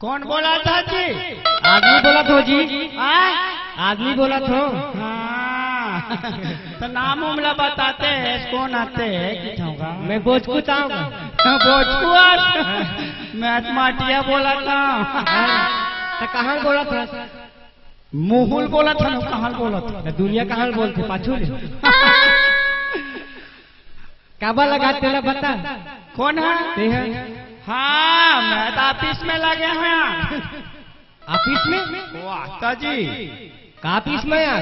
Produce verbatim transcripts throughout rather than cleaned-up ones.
कौन बोलत हे जी? आदमी बोलत हों जी। हाँ? आदमी बोलत हों। हाँ। तो नाम उम ला बताते हैं, कौन आते हैं, किथे होगा? मैं बोचकू तांव। बोचकू आज? मैं तो माटिया बोलत हों। हाँ। तो कहाँ बोलत हों? मुहुल बोलत हों, कहाँ बोलत हों? तो दुनिया कहाँ बोलथे, पाछू ले? काबर लगा तेला बता। कौन हे? तें हे? हाँ, मैं तो ऑफिस में लगे हों। ऑफिस में? वाह, का जी? का ऑफिस में यार?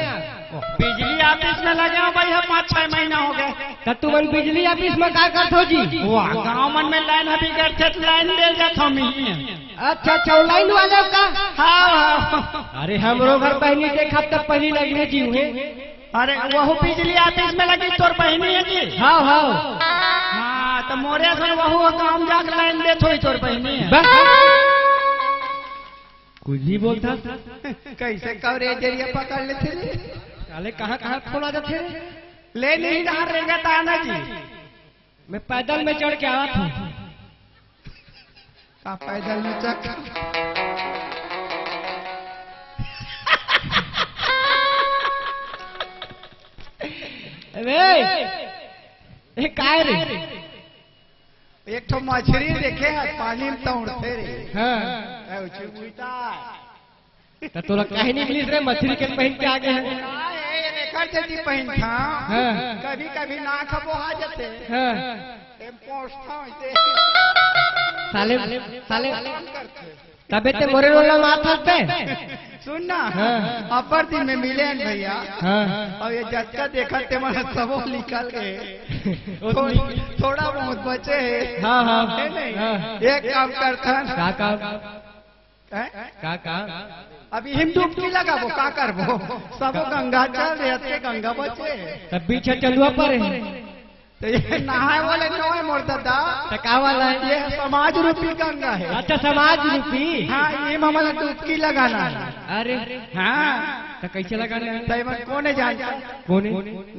बिजली ऑफिस में लगे हों भैया, पाँच छह महीना हो गए। त तुमन बिजली ऑफिस में का करथो जी? वाह, गाँव मन में लाइन अभी करथे त लाइन दे जात हों मैं। अच्छा, अच्छा, वो लाइन वाले हो का? हाँ, हाँ। अरे, हमरो घर बहिनी एक हफ्ता पहिली लगे हे जी उहें। अरे, वहू बिजली ऑफिस में लगे हे, तोर बहिनी हे जी? हाँ, हाँ। हाँ, त मोरे असन वहू काम जाके लाइन देत होही, तोर बहिनी हे। बस। कुछ भी बोलथस। कइसे कवरेज एरिया पकड़ लेथे रे? साले कहाँ कहाँ खोला जाथे रे? ले नहीं डहर रेंगत हों ना जी। मैं पैदल में चढ़ के आवत हों। का पैदल में चढ़? अबे, ए, काय रे? एक ठो मछरी देखे हे, पानी में तौड़थे रे। हाँ। ए, उची उल्टा। त तोला काहे नहीं मिलिस रे, मछरी के पहिन के आगे हे। ए, एकर जदी पहिनथों। हाँ। कभी-कभी नाक बोहा जाथे। हाँ। ए, पोंछथों इसे। साले, साले। काम करथे। तबे ते मोरे रोला मार सकते। सुन ना। हाँ। अब्बड़ दिन में मिले हन भैया। हाँ। अउ ये जतका देखत हे, मन सबो निकल गे। थो-, थोड़ा बहुत बचे हे। हाँ, हाँ। हे नहीं? हाँ। एक काम करथन। का काम? हैं? का काम? अभी हम डुबकी लगाबो, का करबो? सबो गंगा चल रहे थे, गंगा बचे। तब बीच चंदुआ पर हे। त ये नहाए वाले नोहे मोर ददा। त का वाला हे? ये समाज रूपी गंगा हे। अच्छा, समाज रूपी। हाँ, ये हमला डुबकी लगाना हे। अरे। हाँ। त कइसे लगाना हे? त एमन कोन हे जानथस? कोन हे?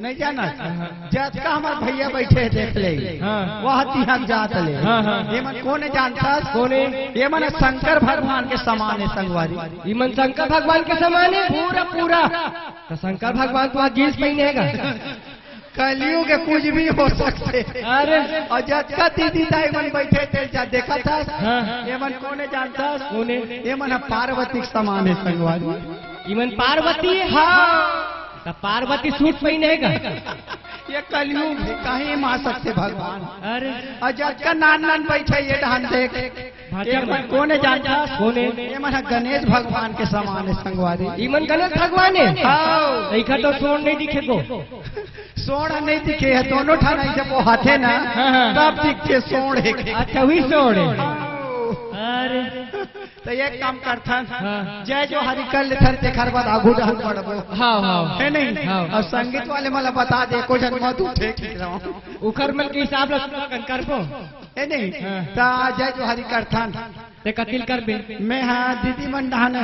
नहीं जानस? हाँ। जतका हमर भैया बइठे हे, देख ले। हाँ। वह तिहा जात ले। हाँ, हाँ। एमन कोन हे जानथस? कोन हे? एमन शंकर भगवान के समान हे, संगवारी। इमन शंकर भगवान के समान हे? पूरा, पूरा। त शंकर भगवान तो आज जींस पहिने हे गा। कलयुग हे, कुछ भी हो सकथे। अरे। अउ जतका दीदी दाई मन बइठे हे, तेला देखथस? हाँ। एमन कोन हे जानथस? कोन हे? एमन ह पार्वती के समान हे, संगवारी। इमन पार्वती हे? हाँ। त पार्वती सूट पहिने हे गा? ये कलयुग हे, कहीं मा सकथे भगवान। अरे। अउ जतका नान नान बइठे हे, ये डहन देख। भांचा एमन कोन हे जानथस? कोन हे? एमन ह गणेश भगवान के समान हे, संगवारी। इमन गणेश भगवान हे? हाँ। एखर तो सोंड़ नहीं दिखे गो। सोंड़ नहीं दिखे हे, दोनों ठन अइसे बोहाथे ना, हाँ, हाँ। तब दिखथे सोंड़ हे। अच्छा, वही सोंड़ हे। अरे। त एक काम करथन, हाँ। जय जोहारी कर लेथन, तेखर बाद आगू डहन बढ़बो। हाँ, हाँ। हे नहीं? हाँ। अउ संगीत वाले मन ला बता दे, कोई झन मत उठे, ठीक रहो। उखर मन के हिसाब ले सुना कन करबो। हे नहीं? हाँ। त जय जोहारी करथन। ते कतिल करबे? मैं, हाँ, दीदी मन डहन।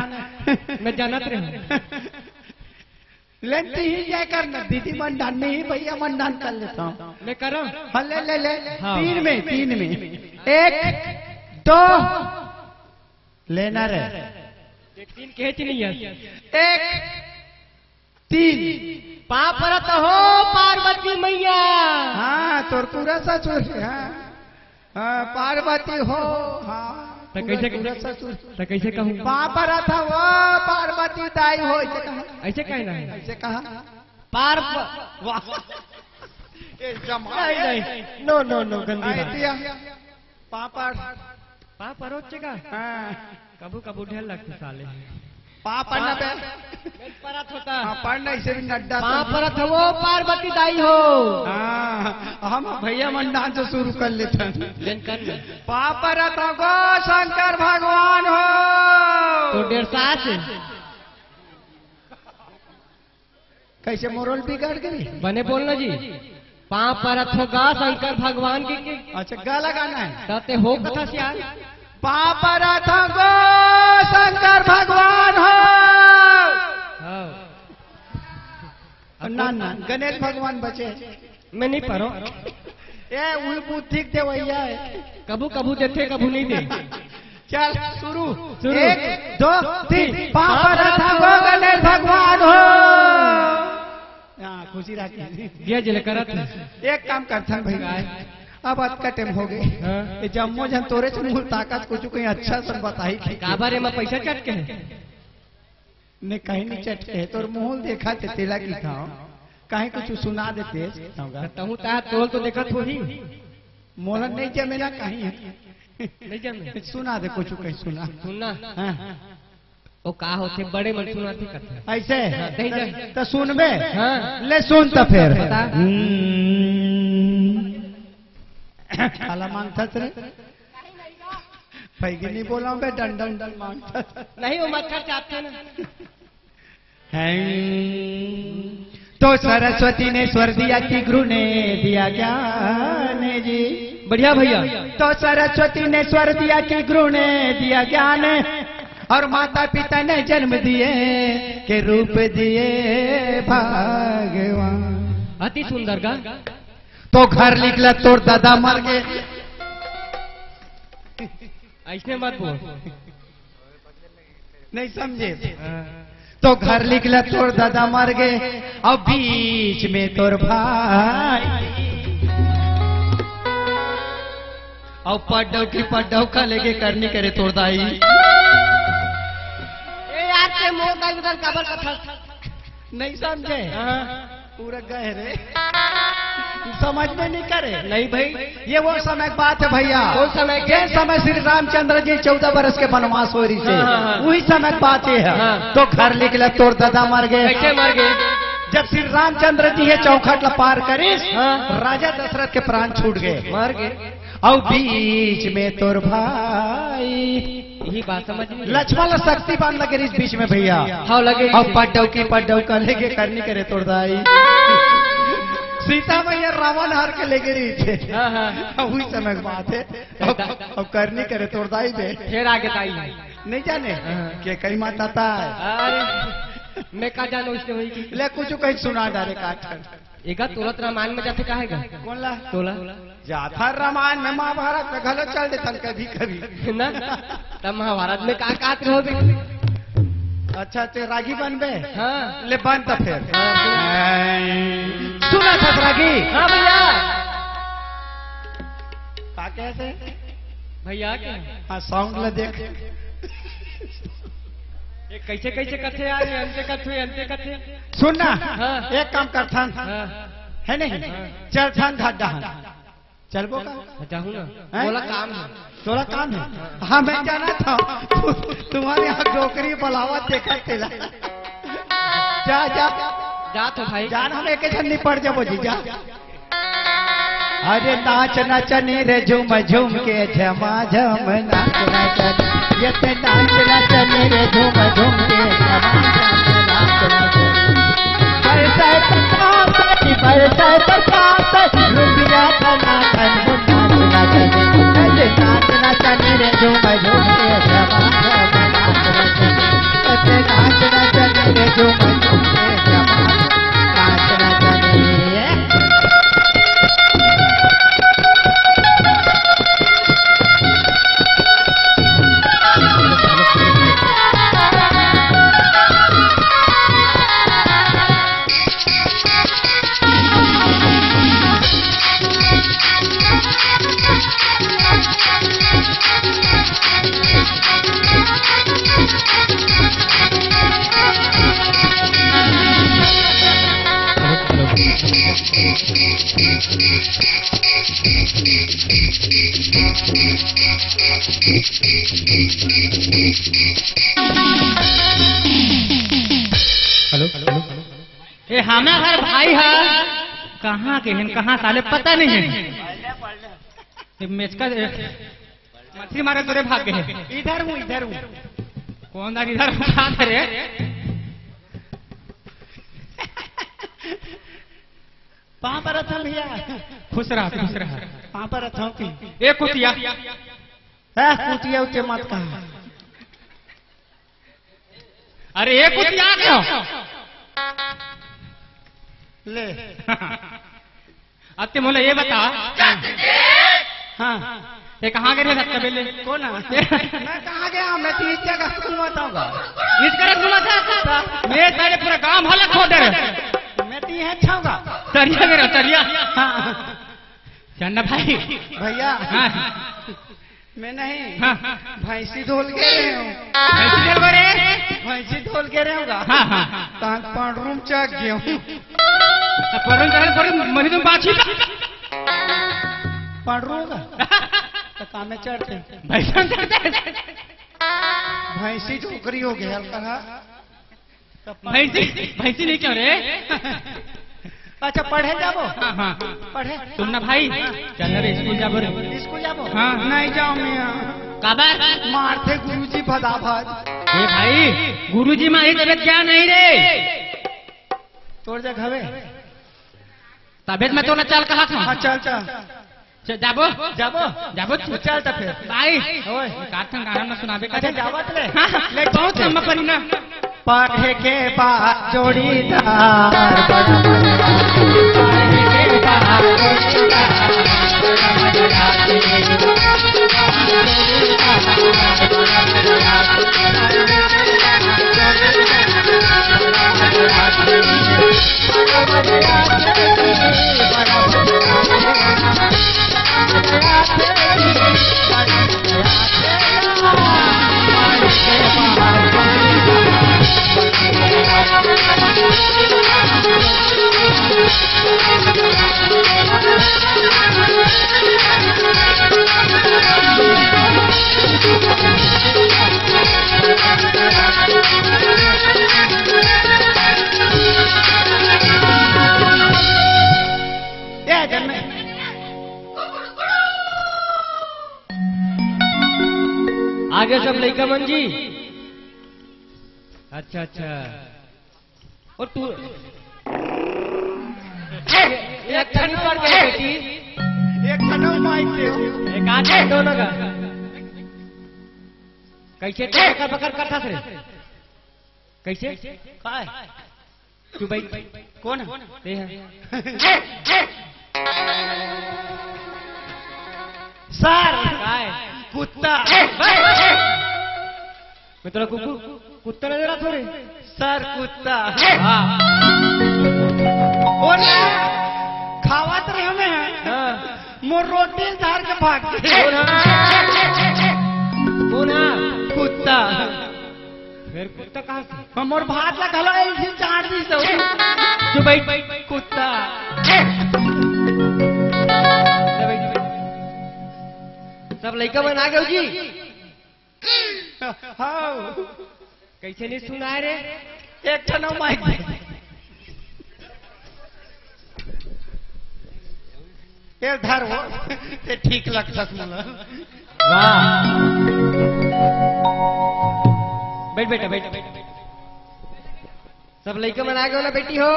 मैं जानत रहे हूँ। ले, तिही जय कर ना, दीदी मन डहन नहीं, भैया मन डहन कर लेथों। मैं करों? हाँ, ले, ले, ले। हाँ। तीन में, तीन में। एक, दो, लेना रे। एक तीन कहे च नहीं हे। एक, तीन। पाँव परत हों पार्वती मैया। हाँ, तोर पूरा ससुर हे, हाँ। हाँ, पार्वती हो, हाँ, त कइसे, पूरा ससुर। त कइसे कहूँ? पाँव परत हों, पार्वती दाई हो, अइसे कहा। अइसे कहे ना। अइसे कहा। पार प-, वाह। ये जमाने। नहीं, नहीं। No, no, no, गंदी बात। दिया। पाँव पर। पाँव परोच का? हाँ। कभू कभू ढेर लगथे साले। पाँव पड़ना बे। मैं परत हों। हाँ, पड़ना, इसे भी नड्डा पाँव परत हों, पार्वती दाई हो। हाँ, हम भैया मन डांस शुरू कर लेथन। जन कर ले। पाँव परत हों गो शंकर भगवान हो। तो डेढ़ सात। कइसे मोर ले बिगड़ गे? बने बोलना जी। पाँव परत हों गा शंकर भगवान के, के। अच्छा, गा लगाना हे। त ते हो कथस यार। पाँव परत हों गो शंकर भगवान हो। हाँ। ना, ना, गणेश भगवान बचे। मैं नहीं परों। ए, उही बुद्धि के देवइया हे। कभू कभू देथे, कभू नहीं दे। चल, शुरू। शुरू। एक, दो, तीन। पाँव परत हँव गणेश भगवान हो। हाँ, खुशी राखी। दिया जले करत। एक काम करथन भई, अब अतका टाइम हो गे। हाँ। ये जम्मो झन तोरेच मुँह ताकत, कुछु कहीं अच्छा सन बताही। काबर एमा पैसा चटके हे? नहीं, कहीं नहीं चटके हे, तोर मुँह ल देखत हे, तेला कहिथँव, कहीं कुछु सुना देते, कहिथँव गा। तहूँ ता तोल तो देखत होही। मोला नहीं जमे ना कहीं। नहीं जमे। सुना दे, कुछु कहीं सुना। सुनना। हाँ। ओ का होथे, बड़े मन सुनाथे कथे। अइसे? हाँ, दे, दे। त सुनबे? हाँ। ले सुन त फेर। बता। हम्म। काला मांगथस रे? पैगी नहीं बोला बे, डंडल डंडल मांगथस। नहीं, वो मच्छर चाटथे ना। हैं। तो सरस्वती ने स्वर दिया कि गुरु ने दिया ज्ञान जी। बढ़िया भैया। तो सरस्वती ने स्वर दिया कि गुरु ने दिया ज्ञान, और माता पिता ने जन्म दिए के रूप दिए भगवान। अति सुंदर गा। तो घर निकला तोर दादा मर गे। अइसने मत बोल। नहीं समझे? हाँ। तो घर निकला तोर दादा मर गे, अउ बीच में तोर भाई, अउ पड्डव की पड्डव का लेगे करनी करे तोर दाई। ए यार, ते मोर दाई उधर काबर कथा? नहीं समझे? हाँ। पूरा गए रे। समझ में नहीं करे। नहीं भाई। ये वो समय की बात है भैया। कौन समय के? जिस समय श्री रामचंद्र जी चौदह बरस के वनवास हो रही थे, हाँ, हाँ, हाँ। वही समय की बात ये है। हाँ। तो घर निकला तोर दादा मर गे। कैसे मर गे? जब श्री रामचंद्र जी हे चौखट ला पार करिस, हाँ। राजा दशरथ के प्राण छूट गे। मर गे। अउ बीच में तोर भाई। यही बात समझ में। लक्ष्मण ला शक्ति बाण लगे रहिस बीच में भैया। हाँ, लगे। अउ पड्डव की पड्डव का लेगे करनी करे तोर दाई। सीता मैया रावण हर के लेगे रहिस। हाँ, हाँ। अउ वही समय की बात है। अउ, अउ करनी करे तोर दाई बे। फेर आगे दाई। नहीं जाने? हाँ। के कई माता ता। अरे, मैं का जानँव उसने वही की। ले कुछु कहीं सुना डारे का। एगा तोला त रामायण में जाथे काहे गा? कौन ला? तोला। जाथा रामायण में, महाभारत में घलो चल देथन कभी कभी। ना? तब महाभारत में का कहत रहो बे? अच्छा, ते रागी बनबे? हाँ। ले बन त फेर। हाँ, सुन। सुना था रागी? हाँ भैया। का कहत हे? भैया क्या? हाँ, sound ला देख। ये कैसे, कैसे कथे यार, ये अंते कथे, अंते कथे। सुन ना, हाँ। एक काम करथन, हाँ। है नहीं? हाँ। चलथन घर डहन। चलबो का? हाँ, जाहूँ ना। हैं? तोला काम है। तोला काम है? हाँ, मैं जाना था। तुम्हारे यहाँ डोकरी बलावत देखा तेला। जा, जा। जा तो भाई। जान हम एक झन निपट जाबो जी, जा। अरे नाच नाच नी रे झूम झूम के झमा झम नाच नाच नी। ये ते नाच नाच नी रे झूम झूम के झमा झम नाच नाच नी। बरसात बरसात, बरसात बरसात, रुपया धना धन मुन्ना नाच नाच नी। ये ते नाच नाच नी रे झूम झूम के झमा झम नाच नाच नी। ये ते नाच नाच नी रे झूम झूम के झमा नाच नाच नी। Hello, hello. ए, हमर भाई ह कहाँ के हन, कहाँ साले पता नहीं है। ये मेचका, ए, मछली मारे तोरे भाग गए। इधर हूँ, इधर हूँ। कौन दार इधर हूँ, कहाँ थे रे? पाँव परत हँव भैया। खुश रह, खुश रह। पाँव परत हँव कि? ए कुतिया। ए कुतिया उतिया मत कहा। अरे ए कुतिया क्यों? ले। अब ते मोला ये बता। हाँ। ते कहाँ गे रहे हत्ता बेले? कौन है? मैं कहाँ गया? मैं तो इस जगह घूमत हूँगा। इस जगह घूमत है? मैं तेरे पूरा गांव भले खो दे रहे। मैं तो यहाँ अच्छा हूँगा। तरिया गे रहे, तरिया। हाँ। चंदा भाई। भैया। हाँ। मैं नहीं। हाँ। भैंसी धोल के रहे हूँ। भैंसी धोल के रहे? भैंसी धोल के रहे होगा। हाँ, हाँ। तांग पांडरूम चक गया हूँ। तो परम चढ़ल, परम मही तुम बाछी। पांडरूम का? तो कामे चढ़ते। भैंसन चढ़ते। भैंसी डोकरी हो गया हल्का। भैंसी, भैंसी नहीं क्यों रे? अच्छा, पढ़े जाबो? हाँ, हाँ। पढ़े? सुन ना भाई, चल रे, स्कूल जाबो रे। स्कूल जाबो? हाँ। नहीं जाओ मैं यहाँ। काबर? मारते गुरुजी भदाभद। ए भाई, गुरुजी मारी तबीयत क्या नहीं रे? तोर जग हवे। तबीयत में तो ना चल कहा था। हाँ, चल, चल। चल, जाबो? जाबो? जाबो? चल त फिर। भाई, ओए। का ठन गाना ना सुनाबे का अच्छा, दे। जावत ले। हाँ, ले, बहुत ठीक है। लंबा पड़ी ना। पढ़े के बाद जोड़ीदार, पढ़े के बाद जोड़ीदार। आगे सब लइका मन जी। अच्छा, अच्छा। और तू एक ठन पड़ गए बेटी। एक ठन माइक के। एक आध ठन दोनों का। कैसे तो बकर बकर करता रे? कैसे? काय? तू भाई कौन है? ते है। सर। काय? कुत्ता। मैं तोला कुकु-, कुत्ता नजर आथों रे? सर, कुत्ता। हाँ। ओ ना, खावत रहे मैं। हाँ। मोर रोटी धर के भाग गे। कौन हा? कौन हा? कुत्ता। फिर कुत्ता कहाँ से? हमर भात ला घलो एक दिन चाट दी तो। चुप बैठ। कुत्ता। ले बैठ। सब लइका मन आ गए जी। हाँ। कैसे नहीं सुनाए रे? एक ठन माइक दे। ए धर वो, ते ठीक लगथस मोला। वाह। बैठ बेटा, बैठ। सब लइका मन आ गए ना बेटी हो?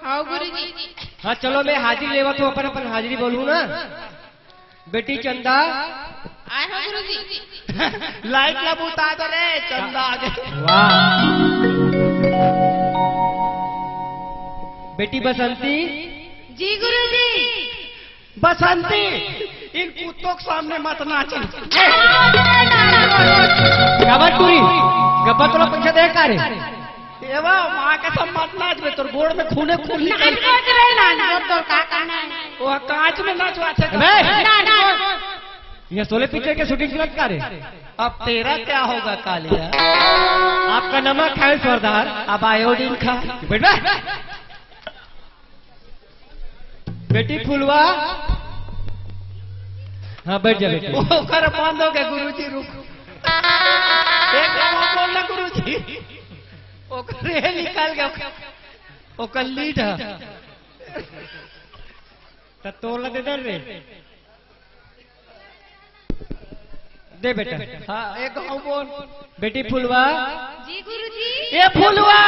हाँ गुरुजी। हाँ चलो, मैं हाजिरी लेवत हूँ, अपन अपन हाजिरी बोलूँ ना। बेटी चंदा। आए हो गुरुजी। लाइट ला बुता दो रे, चंदा आ गए। वाह। बेटी बसंती। जी गुरुजी। बसंती, इन कुत्तों के सामने मत नाच। क्या बात पूरी? गब्बर तोला पैसा दे का रे? एवा, माँ का सब मत नाच बे, तोर गोड़ में खूने खून निकल। नाच रे, नाच, तोर का करना है? वो कांच में नाचवा थे। अबे! नाच। ये शोले पिक्चर के शूटिंग चलत का रे? अब तेरा क्या होगा कालिया? आपका नमक खाए सरदार। अब आयोडीन खा। बैठ बे। बेटी फुलवा। हाँ, बैठ जा बेटी। ओकर बंद हो गया गुरुजी, रुक। एक बार और बोल ना गुरुजी। ओकर ये निकल गया। ओकर लीड है। त तोला दे दे रे। दे बेटा। हाँ, एक गाँव बोल। बेटी फुलवा। जी गुरुजी। ए फुलवा,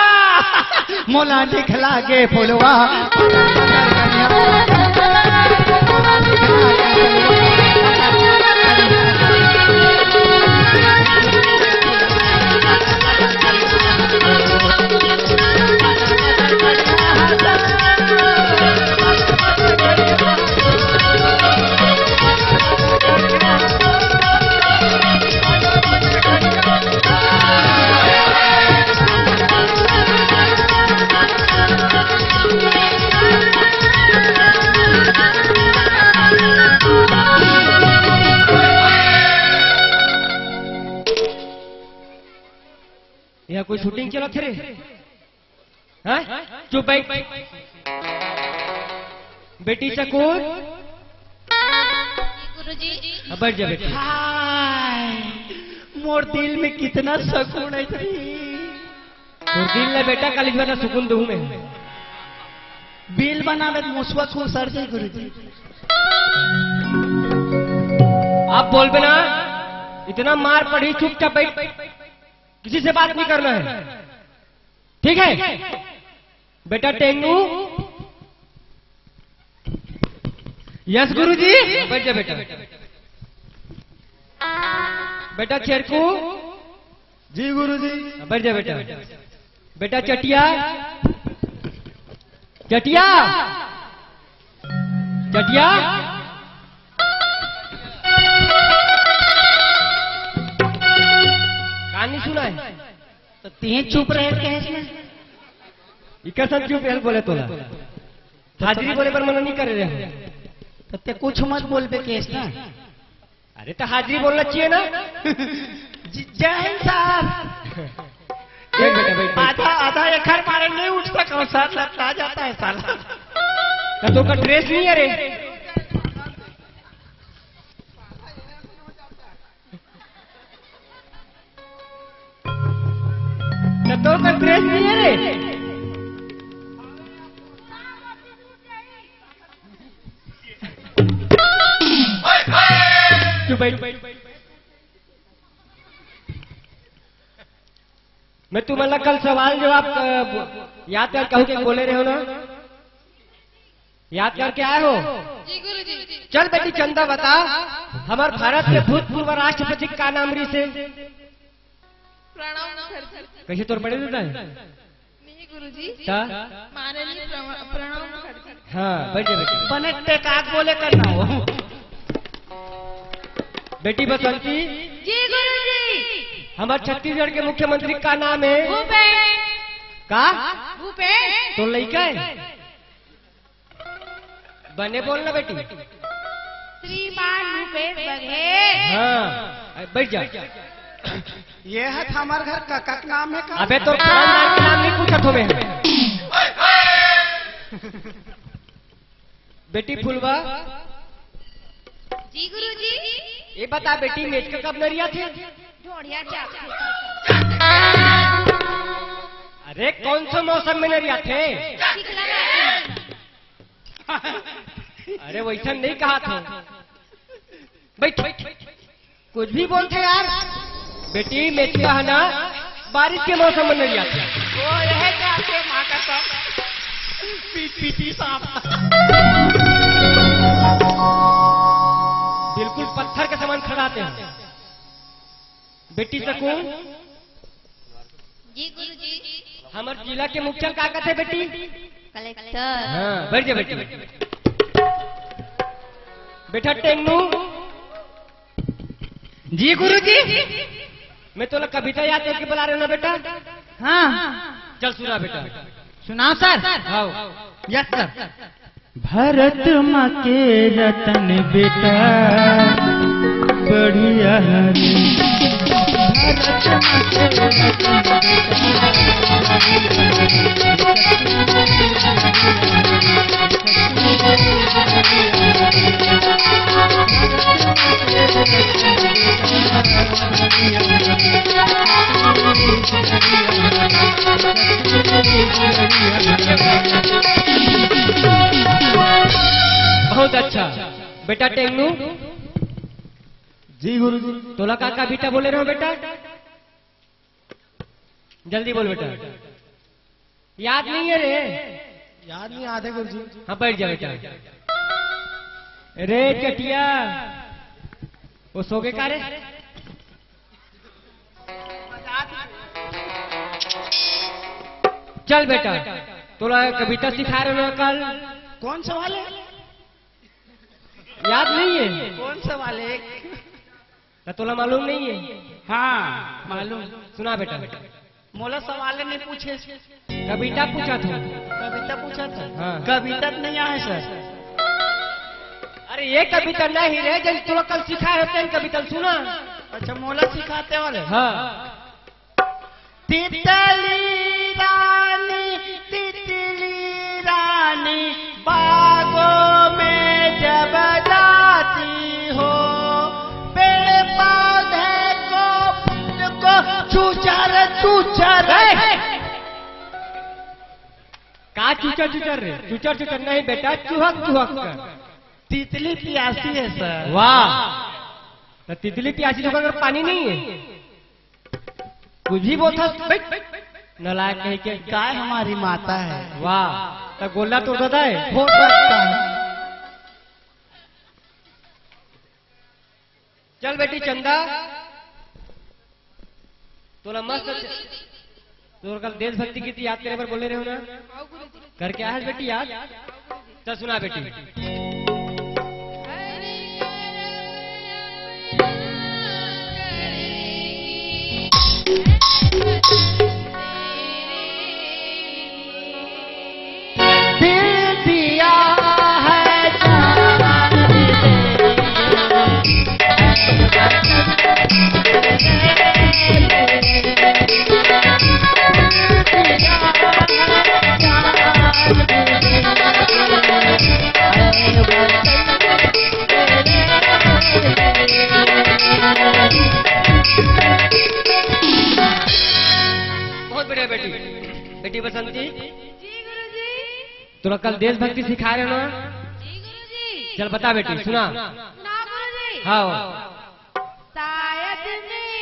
मोला दिखला गे फुलवा। या कोई शूटिंग चलत हे रे? हाँ? चुप बैठ। बेटी सकून। गुरुजी। अब बैठ जा बेटी। हाय, मोर दिल में कितना सकून है रे। तोर दिल ला बेटा, काली वाला सुकून दूं मैं। बिल बनावे त मुसवा खूब सर जाए गुरुजी। आप बोलबे ना, इतना मार पड़ी, चुपचाप बैठ, किसी से बात नहीं करना है, ठीक है? बेटा टेंगू। यस गुरुजी। बैठ जा बेटा। बेटा चेरकू। जी गुरुजी। बैठ जा बेटा। बेटा चटिया। चटिया। चटिया। कहानी सुना है? तो तीन चुप रहे कहे इसमें। इकर सब चुप रहे बोले तोला। हाजिरी बोले पर मना नहीं कर रहे हैं। तो ते कुछ मत बोलबे केस ना। अरे तो हाजिरी बोलना चाहिए ना। ज- जय हिंद सर। बैठ बेटा, बैठ, बैठ। आधा आधा एकर मारे नहीं उठ सका सर, लपटा जाता है साला। तो तोका ड्रेस नहीं है रे। तो तोका ड्रेस नहीं है रे। तू बैठ। मैं तुम्हारा कल सवाल जवाब, अ, याद कर कहूँ के बोले रहे हो ना, याद करके आए हो? जी गुरुजी। चल बेटी चंदा बता, हमारे भारत के भूतपूर्व राष्ट्रपति का नाम रही से? प्रणव मुखर्जी। कैसे तोर पड़े देता है? नहीं गुरुजी। का? माननीय प्रणव प्रणव मुखर्जी। हाँ, बैठ जा बेटी। बने टेकाक बोले करना हो। बेटी बसंती, जी गुरुजी। हमारे छत्तीसगढ़ के मुख्यमंत्री का नाम है? भूपेश। का? भूपेश। तो लइका है? बने बोलना बेटी। श्रीमान भूपेश बघेल। हाँ, बैठ जा। ये है हमारे घर कका के नाम है का? अबे तो खानदान के नाम नहीं पूछा तुम्हें। बेटी फुलवा, जी गुरुजी। ये बता बेटी, मेचका कब नरिया थे? ढोढ़िया चाप। अरे कौन सा मौसम में नरिया थे? चिखला में। अरे वैसा नहीं कहा था। बैठ, बैठ। कुछ भी बोलते यार। बेटी मेचका है ना, बारिश के मौसम में नरिया थे। वो यह क्या के माँ का सब पी पी पी सांप। बिल्कुल पत्थर के समान खड़ाते हैं। बेटी सकून, जी गुरुजी। हमारे जिला के मुखिया का कहते बेटी? कलेक्टर। हाँ, बैठ जा बेटी। बेटा टेन्नू, जी गुरुजी। मैं तोला कविता याद करके बुला रहे हो ना बेटा? हाँ, चल सुना बेटा। सुनाओ सर। हाँ। Yes sir. भरत माँ के रतन बेटा बढ़िया हरी। भरत माँ के रतन बेटा। बहुत अच्छा। बेटा टेंगनू, जी गुरुजी। तोला का कविता बोले रहो बेटा? जल्दी बोल बेटा। याद नहीं है रे? याद नहीं आते गुरुजी। हाँ, बैठ जा बेटा। रे चटिया, वो सो गए का रे? चल बेटा, तोला कविता सिखा रहे हो कल। कौन सा वाले? याद नहीं है? कौन सा वाले? ना तोला मालूम नहीं है? हाँ, मालूम। सुना बेटा। मोला सवाल नहीं पूछे। कविता पूछा था। कविता पूछा था। हाँ। कविता तो नहीं आए सर। अरे ये कविता नहीं रे, जन तोला कल सिखाए होते हैं कविता सुना। अच्छा, मोला सिखाते वाले। हाँ। तितली रानी, तितली रानी, बागों में जब जाती हो, पेड़ पौधे को, फूल को चूचर चूचर। ए! का चूचर चूचर रे? चूचर चूचर नहीं बेटा, चुहक चुहक कर। तितली प्यासी है सर। वाह, तो तितली प्यासी तो कर पानी नहीं है। कुछ भी बोलता बैठ। नलायक कहीं के। गाय हमारी माता है। वाह, तो गोला तोड़ देता है। हो सकता है। चल बेटी चंदा, तोला मस्त। तोर कल देशभक्ति गीत याद करे बर बोले रहे हो ना? करके आया है बेटी याद? चल सुना बेटी। दिल दिया है जान। बहुत बढ़िया बेटी। बेटी बसंती, जी गुरुजी। तोला कल देशभक्ति सिखाए रहे ना? जी गुरुजी। चल बता बेटी, सुना। सुना गुरुजी। हाँ। शायद मेरी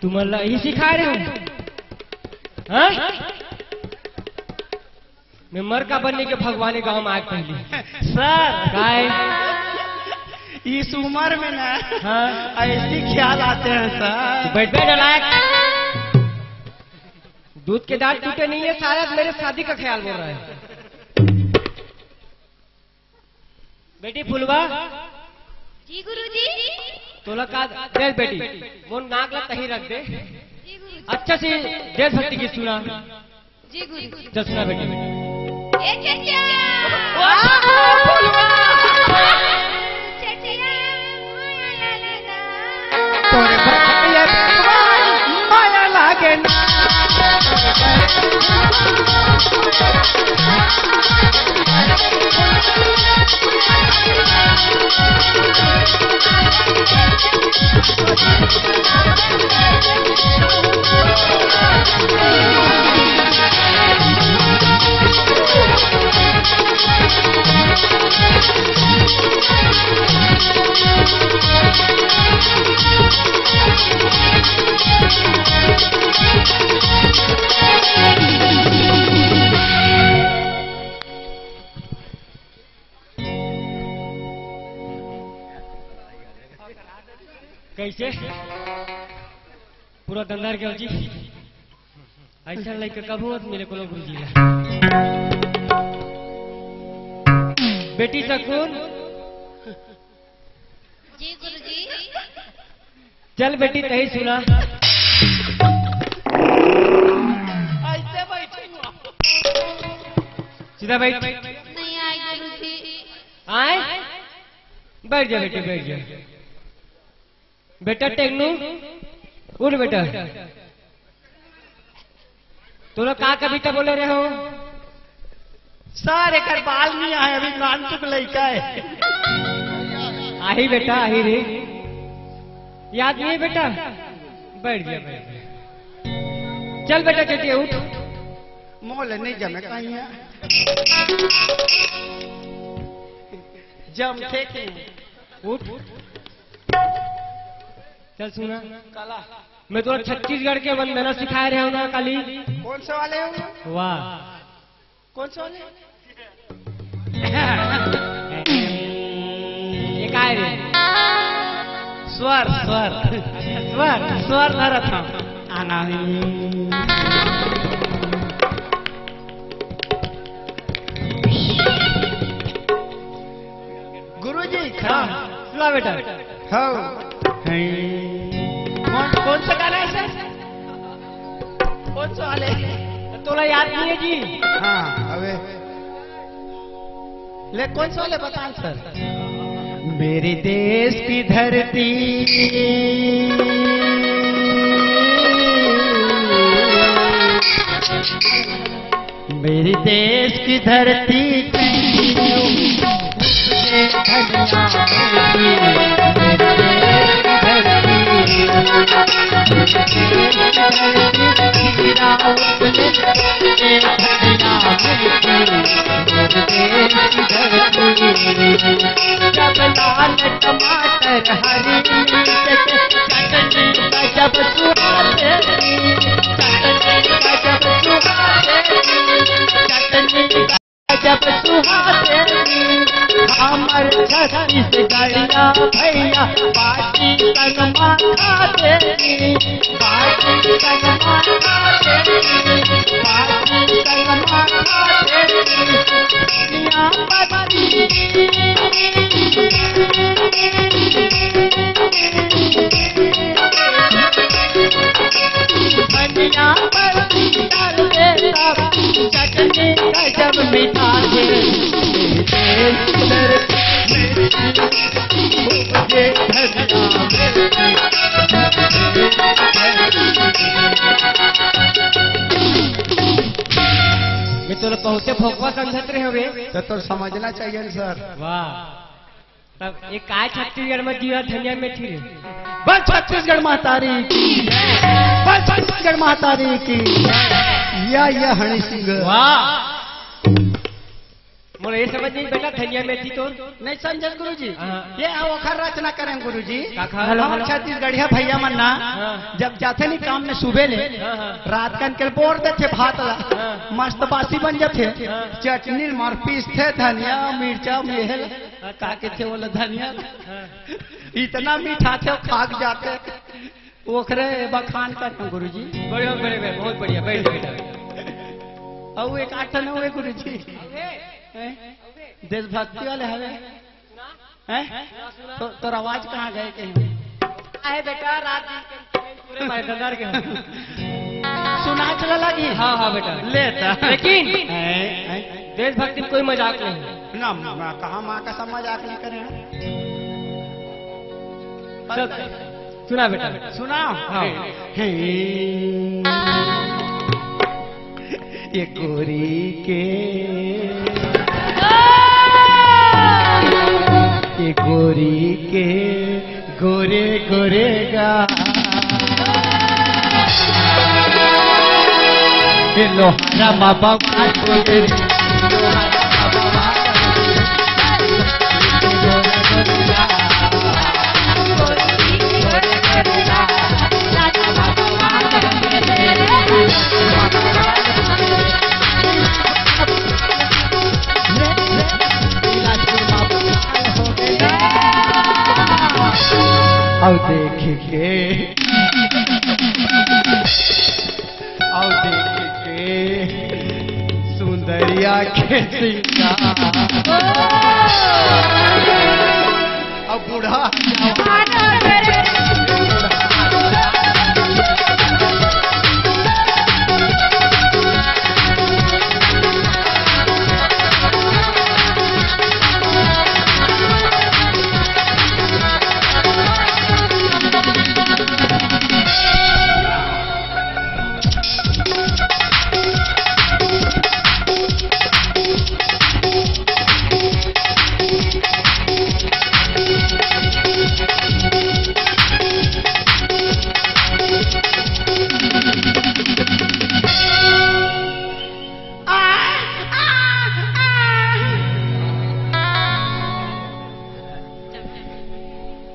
तुमन ला यही सिखाए रहे हो? हाँ? मैं मर का बनने के भगवान के गांव में आग पहली। सर, काय? इस उम्र में ना, हाँ? ऐसे ख्याल आते हैं सर। बैठ, बैठ, नलायक। दूध के दांत टूटे नहीं है, शायद मेरे शादी का ख्याल बोल रहा है। बेटी फुलवा। जी गुरुजी। तोला का दे बेटी, वो नाक ला तही रख दे। जी गुरुजी। अच्छा से देशभक्ति गीत सुना। जी गुरुजी। चल सुना बेटी। ए चचिया। वाह, फुलवा। चचिया, माया लगना। तोरे भैया माया लागे ना। कैसे? पूरा दंदर के जी। ऐसा लइका कभू मत मिले कोनो गुरुजी ला। बेटी सकुन। जी गुरुजी। चल बेटी, तही सुना। ऐसे बैठी हूँ। सीधा बैठ। नहीं आए गुरुजी। आए? बैठ जा बेटी, बैठ जा। बेटा टेकनू, उठ बेटा। तोला का कविता बोले रहे हो? सर, एकर बाल नहीं आए, अभी नानचुक लइका है। आही बेटा, आही रे। याद नहीं है बेटा? बैठ गया, बैठ गया। चल बेटा, चटिया उठ। मोल नहीं जमे कहीं है। जम थे के। उठ। चल सुना। काला। मैं तोला छत्तीसगढ़ के वंदना सिखाए रहे हूँ ना काली। कौन से वाले हो? वाह। कौन से वाले? स्वर, स्वर, स्वर, स्वर धरत हंव। आंगा। गुरुजी, खड़ा। हाँ, ला बेटा। हाँ। हैं। कौन, कौन सा गाना है सर? कौन सा वाले? तोला याद नहीं है जी। हाँ, अबे। ले, कौन सा वाले बताओ सर? मेरे देश की धरती, मेरे देश की धरती, जब लाल टमाटर, हरी मिर्च के चटनी गजब सुहावे, चटनी गजब सुहावे, चटनी गजब सुहावे। हमर छत्तीसगढ़िया भैया बाटी संग माथा देनी, बाटी संग माथा देनी, बाटी संग माथा देनी। दुनिया बदली धनिया पर डाल दे सब, चटनी गजब मिठा है। मैं तोला बहुते भोकवा समझत रहे हवे। तो तोर समझना चाहिए न सर। वाह। तब ये काय छत्तीसगढ़ में जीवा धनिया मेथी रे? बस छत्तीसगढ़ महतारी की, बस छत्तीसगढ़ महतारी की। या, या हनी सिंह। वाह। मोला ये समझ नहीं बेटा, धनिया मेथी तो नहीं समझे गुरुजी। हाँ। ये ओखर रचना करें गुरुजी। काखर? हम छत्तीसगढ़िया भैया मन ना, हाँ। जब जाथे नहीं काम में सुबह ले, हाँ, हाँ। रात कन के बोर देथे भात ला, हाँ। मस्त बासी बन जाथे। हाँ। चटनी मार पीसथे, धनिया, मिर्चा, मेहल, हाँ। का कथे बोला धनिया। हाँ। इतना मीठा थे, खाक जाथे। ओखरे बखान करना गुरुजी। बढ़िया, बढ़िया, बढ़िया, बहुत बढ़िया, बैठ, बैठ। अउ एक आठ न हुए गुरुजी। हैं? देशभक्ति वाले हवे। हैं? तो, तोर आवाज कहाँ गए के हैं? आहे बेटा, रात दिन के पूरे भाई दरदार के हैं। सुना चला लगी? हाँ, हाँ बेटा। लेता। लेकिन हैं? हैं? देशभक्ति में कोई मजाक नहीं। ना, ना, कहाँ माँ का सब मजाक नहीं करे हैं? चल, सुना बेटा। सुना? हाँ। हे, ये गोरी के, ये गोरी के गोरे गोरे गा। ए लोहारा बाबा का छोटे। अउ देख के, अउ देख के सुंदरिया के सिंगार। अब बूढ़ा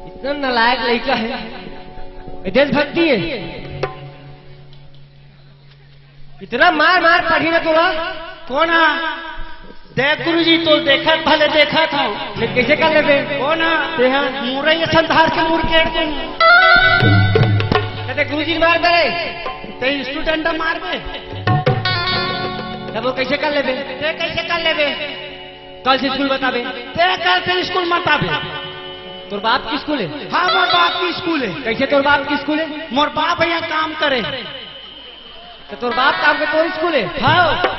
इतना नालायक लड़का है, ये देशभक्ति है। इतना मार मार पढ़ी ना तोला। कौन है? देख गुरुजी, तो देखत भले देखत हूँ। ले, कैसे कर लेबे? कौन है? ते हा। मुरई असन धार के मुर के तुम। कहते गुरुजी मार दे। ते student मार बे। तब वो कैसे कर लेबे? ते कैसे कर लेबे? कल से स्कूल बताबे। ते कल से स्कूल मत आबे। तोर बाप की स्कूल है? हाँ, मोर बाप की स्कूल है। कैसे तोर बाप की स्कूल है? मोर बाप यहाँ काम करे। तो तोर बाप काम के तोर स्कूल है? हाँ।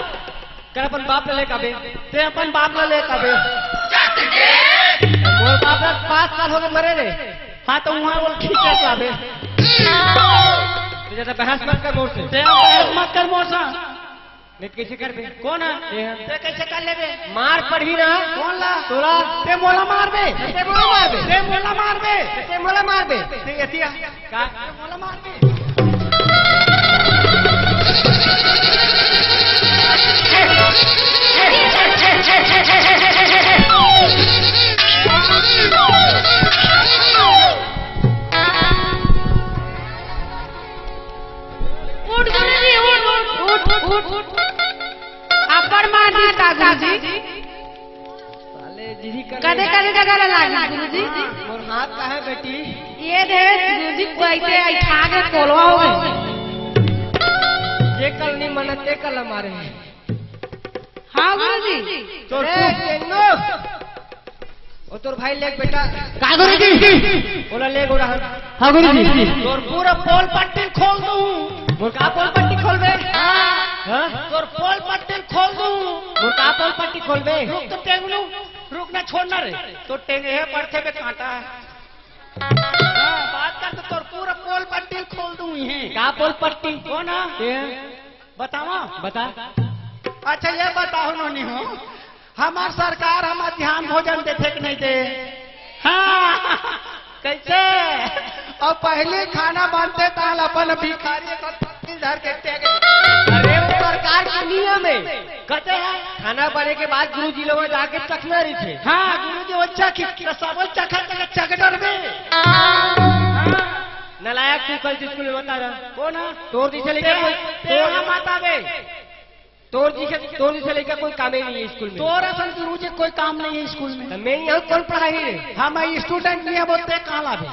कर अपन बाप ला लेके आबे। ते अपन बाप ला लेके आबे। मोर बाप ला पाँच साल हो गए मरे रे। हाँ, तो वहाँ वो खींच के आबे। तो ज्यादा बहस मत कर मोर से। ते बहस मत कर मोर से। नहीं तो कैसे करबे? कौन है? ये है। ते कैसे कर लेबे? मार पड़ही ना। कौन ला? तोला। ते मोला मारबे। ते मोला मारबे। ते मोला मारबे। ते मोला मारबे। ते एतिया। का? ते मोला मारबे। उठ गुरुजी, उठ, उठ, उठ, उठ, उठ। अब्बड़ मार दी का गुरुजी? साले जी कर कदे, कदे जगह ला लागी गुरुजी? मोर हाथ का है बेटी? ये दे गुरुजी, कैसे ऐठा के कोलवा हो गए। ये कल नहीं मना, ते कल मारे। हाँ गुरुजी। तोर ए, पूछ। टेंगो। ओ तोर भाई लेग बेटा। का गुरुजी? ओला लेग ओला। हाँ गुरुजी। तोर पूरा पोल पट्टी खोल दूँ। मोर का पोल पट्टी खोलबे? हाँ। हाँ? तोर पोल पट्टी खोल दूँ। मोर का पोल पट्टी खोलबे? रुक तो टेंगलू, रुक ना, छोड़ ना रे। तो टेंगे है पड़थे बे कांटा। हाँ, बात कर तो तोर पूरा पोल पट्टी खोल दूँ ही। का पोल पट्टी? कौन है? ये। बतावा? बता। अच्छा, ये बताओ नोनी हो, हमार सरकार हमार मध्यान्ह भोजन देथे कि नहीं दे? हाँ, कैसे? और पहले खाना बनते ताल अपन भिखारी का थप्पी धर के टेक। अरे, वो सरकार के नियम है। कहते हैं, खाना बने के बाद गुरुजी लोग जाके चखना रही थे। हाँ, गुरुजी वो चखी, तो सब चखा, चखा, चखडर में। हाँ। नालायक, तू कल स्कूल में बता रहा। कौन है? तोर जैसे लइका ते, कोई, ते तोर, यहाँ माता बे। तोर जैसे, तोर जैसे लइका कोई कामे नहीं है स्कूल में। तोर असन गुरु जी कोई काम नहीं है स्कूल में। तो मैं यहाँ कौन पढ़ाही रे? हाँ, मैं student नहीं है, बोलते कहाँ ला दे।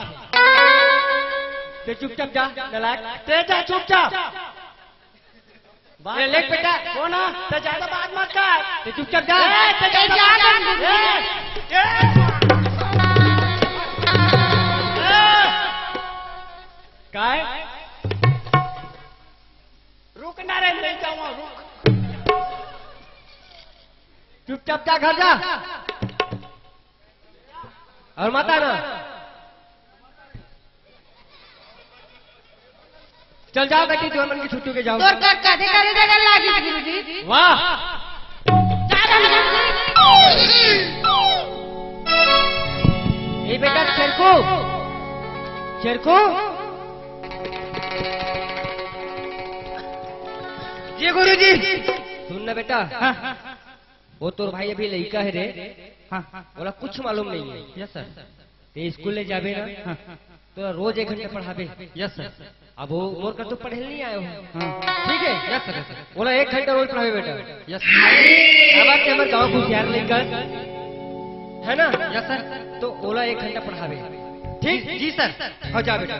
ते चुपचाप जा, नालायक। ते जा चुपचाप। बात ए, लेट बेटा। कौन है? ते ज्यादा बात मत कर। ते चुपचाप जा। ए, ते ज्यादा बात मत कर। ए, ए। काय? रुक ना रे, नहीं जाऊंगा, रुक। चुपचाप जा, घर जा। और मत आना। चल जाओ बेटी, तुमन के छुट्टी के जाओ। तोर का कदे कदे जगह लागी गुरुजी। वाह। जा रहा हूँ। ए बेटा, शेरकू, शेरकू। जी गुरुजी। सुन ना बेटा, हाँ। वो तोर भाई अभी लइका है रे, हाँ। ओला कुछ मालूम नहीं है। Yes sir. ते स्कूल ले जाबे ना, हाँ। तो रोज एक घंटा पढ़ाबे। Yes sir. अब वो मोर कर तो पढ़े नहीं आए हो। हाँ। ठीक है? Yes sir, yes sir. ओला एक घंटा रोज पढ़ाबे बेटा। Yes sir. अब आज हमारे गाँव को यार लेकर, है ना? Yes sir. तो ओला एक घंटा पढ़ाबे। ठीक? जी सर। हाँ, जा बेटा।